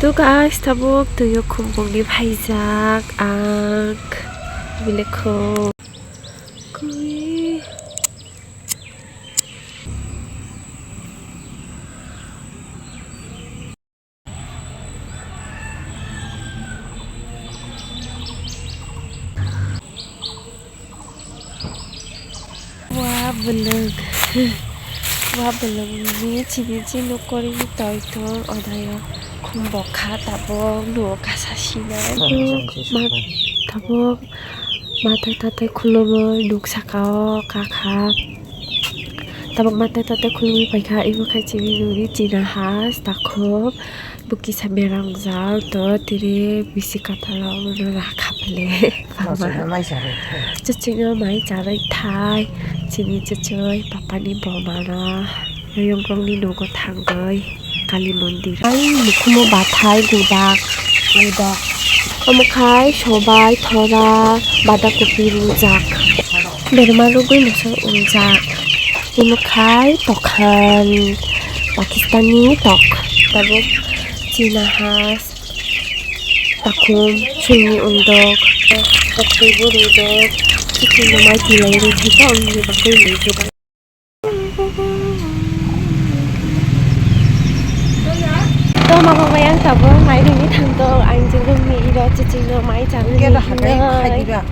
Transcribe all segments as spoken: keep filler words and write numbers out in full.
Hello guys, tabuk tuyo khumpungni phaijak ang. Bile khum. Kwi. Wa bwlwk, wa bwlwk ni chini chini kori ni toi tong odayo khum bokha tabuk nugo kasa sinai. Tabuk matai tatai khulumui nuk saka o kakha. Tabuk matai tatai khulumui paikha, imo khai chini nuni china has takhuk. Bo kisa berang jal to tiri bisi katala ono rakha pele. Chachino mai charwi thai. Chini chachoi papani bomano. Yoyong rongni nogo thangwi Kali mondir. Ai mukhumo bathai gudak. Gudak. Omo khai sobai thora badakopi rujak. Berma rugwi moso unjak. Imo khai tokhan Pakistani tok. Tabuk china has. Takhum, suyni undok, tokthwi bwrwi dok, kiphilno mai twilai rw thai kha, wngni bagwi mui juda. Toma babai ang tabuk mai rwngwi thangtok, ang je bumni iro chichino mai changwi hinoi.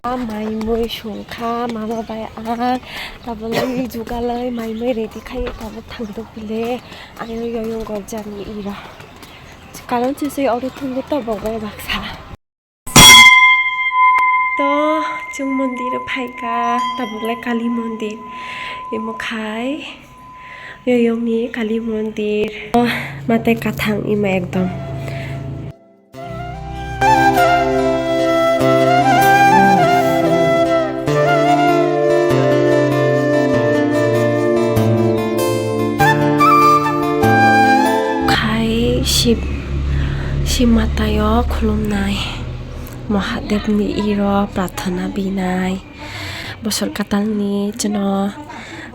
Mai mui songkha, mama bai ang tabuk lai jugalai mai mui ready khai tabuk thangtok bile, ang yoyong gorjak ni iro. Karon sisui oro thungwi tabok bai baksa. To chwng mondir phaikha, tabuk lai Kali mondir. Imo khai yoyongni Kali mondir. Oh, matai kathang imo ekdom. Khai Shib, Shib Mataio khulumnai, Mahadevni iro prarthana binai, bosor katalni chwno,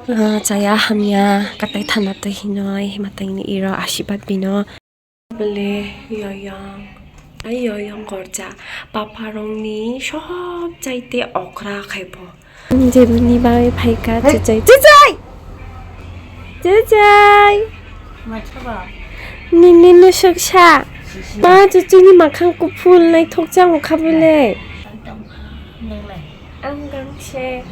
ah, chaya hamya katai thana twi hinoi, Mataini iro asibad bino. Bwle yoyong, ai yoyong gorja, paparokni sob chaite okra khai bo. Jeboni bagwi phaikha, hey. Chichai, chichai! Chichai! Nini nusuk sa. Ma chuchuni makhang kuphul naithok chang kha bwle. Ang gangse.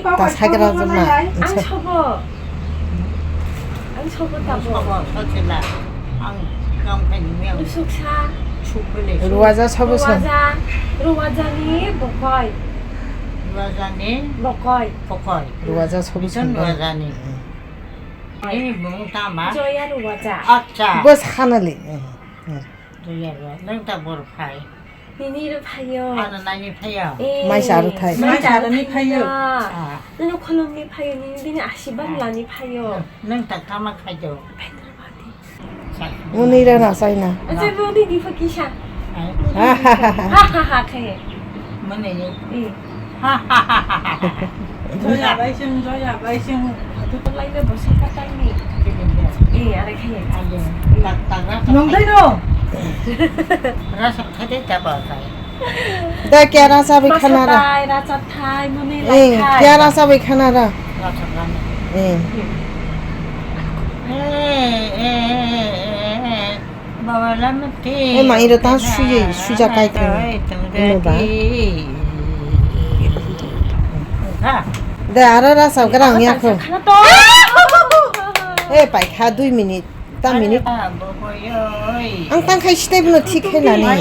Ta sagra jema. Ang sobo. Ang sobo tabo. Ang kam khai ni. Nusuk sa. Ruwaja sobo sa. Ruwaja. Ruwaja ni bokoi. Ruwaja ni bokoi. Bokoi. Ruwaja sobo sa. Ruwaja ni. Ini bung tama. Joya Ruwaja. Acha. Bos khanali. Joya Ruwaja. Nang ta bor phai. Nini ro phaio. Ano nani phaio. Eh, maisa aro thai. Maisa aro ni phaio. Ah. Nini khulum ni phaio, nini bini asibad lani phaio. Nang tak tama khai do. Muni ra na sai na. Acha muni di pha kisa. Ha ha ha ha khai. Muni ni. Eh. Joya bai sing, joya bai sing. Atu to lai le bosi katal ni. Eh, are khai. Ayo. Tak tak ra. Nong dai no. Rasa khai de ta ba khai. Da kya rasa bai khana ra. Thai, rasa thai, muni lai thai. Eh, kya rasa bai khana ra. Rasa khana. Eh. Eh, eh, eh, eh, eh. Baba lamati. Eh, ma iro ta suye, suja kai tong. Ino ba. Ha. Da ara rasa grang ya ko. Khana to. Eh, pai kha dui minute. Ta minute. Ang tang khai step no thik khai nani.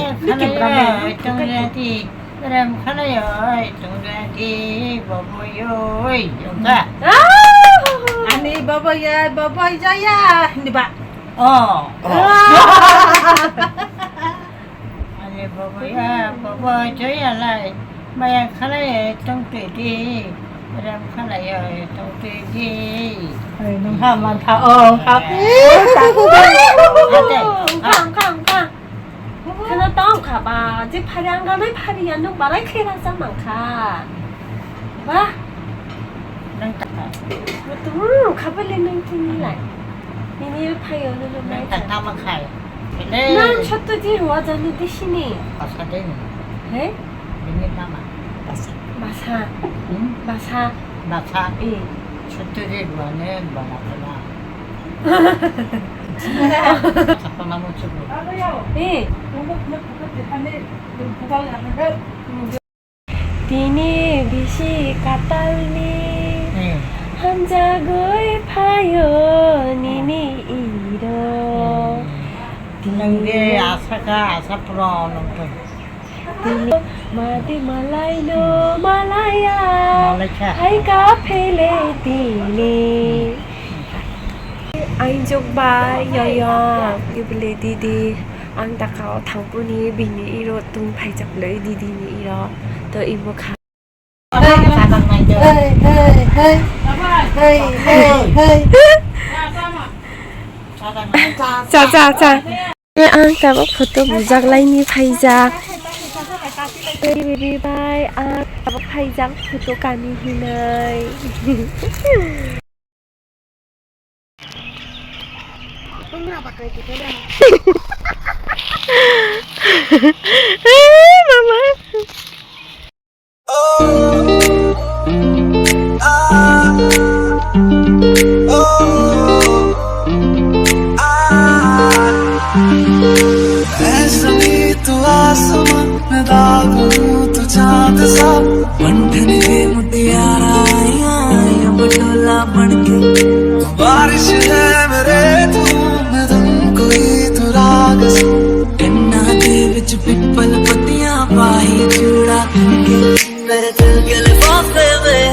Rem khalai oi, tong jati, boboi oi, yongka. Ani boboi ya, boboi jaya, hindi ba? Oh. Ani boboi ya, boboi jaya lai, maya khalai oi, tong titi, rem khalai oi, tong titi. Ai, nung ha man tha, oh, ha. Ate. Kang, kang, kang. Kheno tong kha ba, je phari ang ganai phari ya, nung balai khe rasa mang kha. Ba. Nang ta. Mutung kha bele nung tini lai. Nini phaio nunu mai kha. Nang tama khai. Ele. Nang sotto di rua jani di sini. Basa de ni. He? Bini tama. Basa. Basa. Hmm? Basa. Basa. Eh. Sotto di rua ne bala bala. Sapa namu cukup. Eh. Tini bisi katalni Hmm. hamjagwi phaio nini iro. Hmm. Tini nwng de asakha, asa pura nwng tong. Tini madi malaino malaya. Malaikha. Hai ka phele tini. Hmm. Ainjok bai yoyong ibele didi. Ang dakao thangpuni bini iro tong phaijak loi didini iro to imo kha. Hey, hey, hey. Hey, hey, hey. Cha, cha, cha. E, ang tabuk photo bujak laini phaijak. Hey, baby, bye. Ang tabuk phaijak photo kani hinai. Mama. ऐसा भी तू आसमां मैं दाग हूँ तू चांद सा। मंथन के मुटियारा आया, या बटोला बन के। बारिश है मेरे तू, मैं धुन कोई तू राग सा। ਕੰਨਾਂ ਦੇ ਵਿੱਚ ਪਿੱਪਲ ਪੱਤੀਆਂ ਪਾਈ ਚੂੜਾ ਖੁੰਝੇ। मेरे दिल के लिफाफे में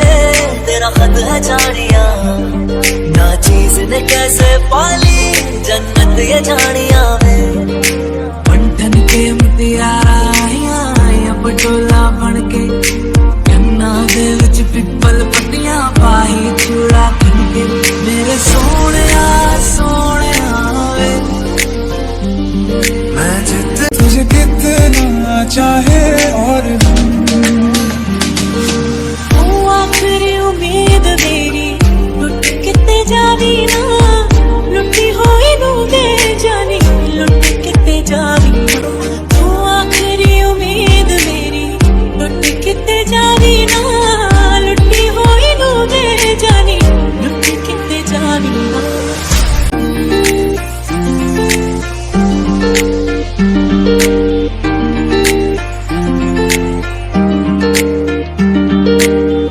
तेरा खत है जानिया, ना चीज ने कैसे पाली जन्नत ये जानिया। मंथन के मुटियारा आया, या बटोला बन के। ਕੰਨਾਂ ਦੇ ਵਿੱਚ ਪਿੱਪਲ ਪੱਤੀਆਂ ਪਾਈ ਚੂੜਾ ਖੁੰਝੇ। ਮੇਰੇ ਸੋਹਣਿਆ, ਸੋਹਣਿਆ ਵੇ। मैं जित तुझे कितना चाहे और हम। तू आखिरी उम्मीद मेरी, लुट किते जावी ना, लुटी होई नू दे जानी, लुट किते जावी ना। तू आखिरी उम्मीद मेरी, लुट किते जावी ना, लुटी होई नू दे जानी, लुट किते जावी ना।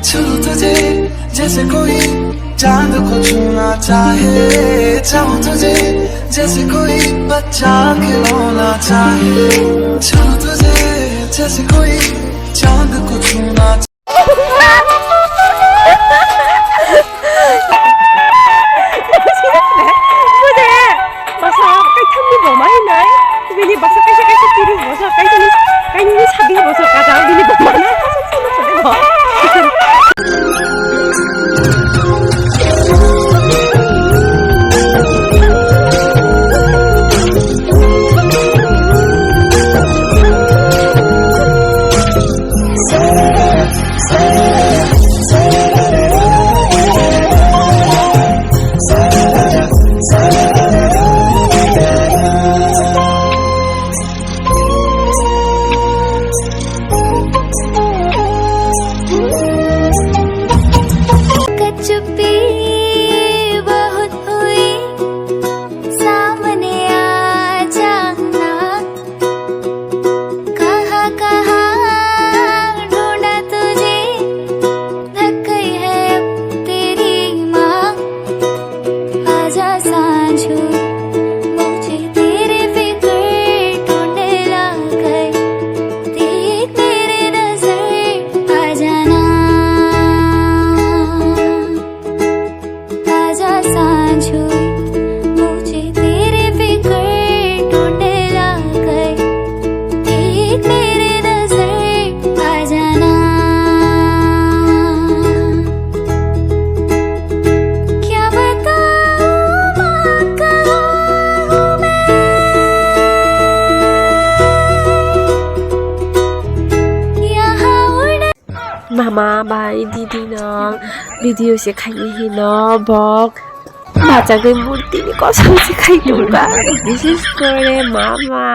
छू तुझे जैसे कोई चांद को छूना चाहे, चाहूं तुझे जैसे कोई बच्चा खिलौना चाहे। छू तुझे जैसे कोई चांद को छूना Bwsa kaithamni bo mai nai, bini bwsa kaisa kaisa tiris bosor, kaisani, kainwini sabis bosor kajak, bini bo mai nai. चुप्पी बहुत हुई, सामने आ जाना। कहाँ कहाँ ढूंढा तुझे, थक गई है अब तेरी माँ। आजा सांझू, मुझे तेरी फिक्र ढूंढने लग गई। देख मेरी नजर, आ जाना। आजा सांझू, मुझे तेरी फिक्र ढूंढने लग गई। देख मेरी नजर, आ जाना। क्या बताऊं माँ, कहाँ हूँ मैं? यहाँ उड़ Mama bai didi no video se khaini hino bok. Bachagwi murtini kosom se khai tongkha. Bises kore mama.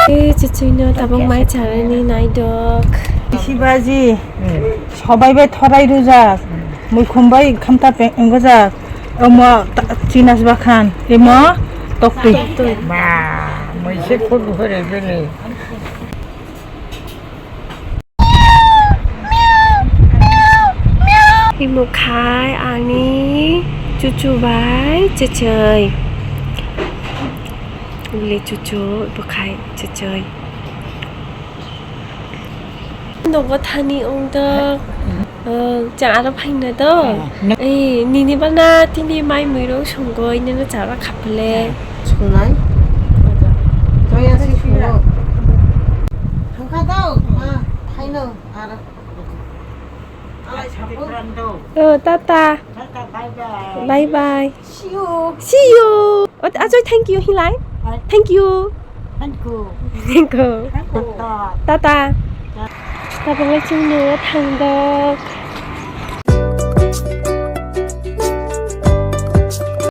Ei, chuchino tabuk mai charani naidok. Isi baji, sobai bai thorai rujak, muikhum bai khamta peng-, wngajak, omo ta-, chinas bakhan, imo toktwi. Ba, muise khuk bwkhwrwi bini. Imo khai ani chuchu bai chechei. Ule chuchu bo khai chechei. Nogo thani ongdo. Oh, chwng aro phaina do? Ah, no. Eh, nini bana tini mai muirok songoi, nini chara khapule. Sunai. Joya si sungo. Thangkha do? Ah, phaino aro. Alai sabu. Oh, tata. Tata, bye bye. Bye bye. See you. See you. Oh, Ajoy, thank you, hilai. Bye. Thank you. Thank you. Thank you. Thank you. Tata. Tata. Tabuk lai chwng no thangdo.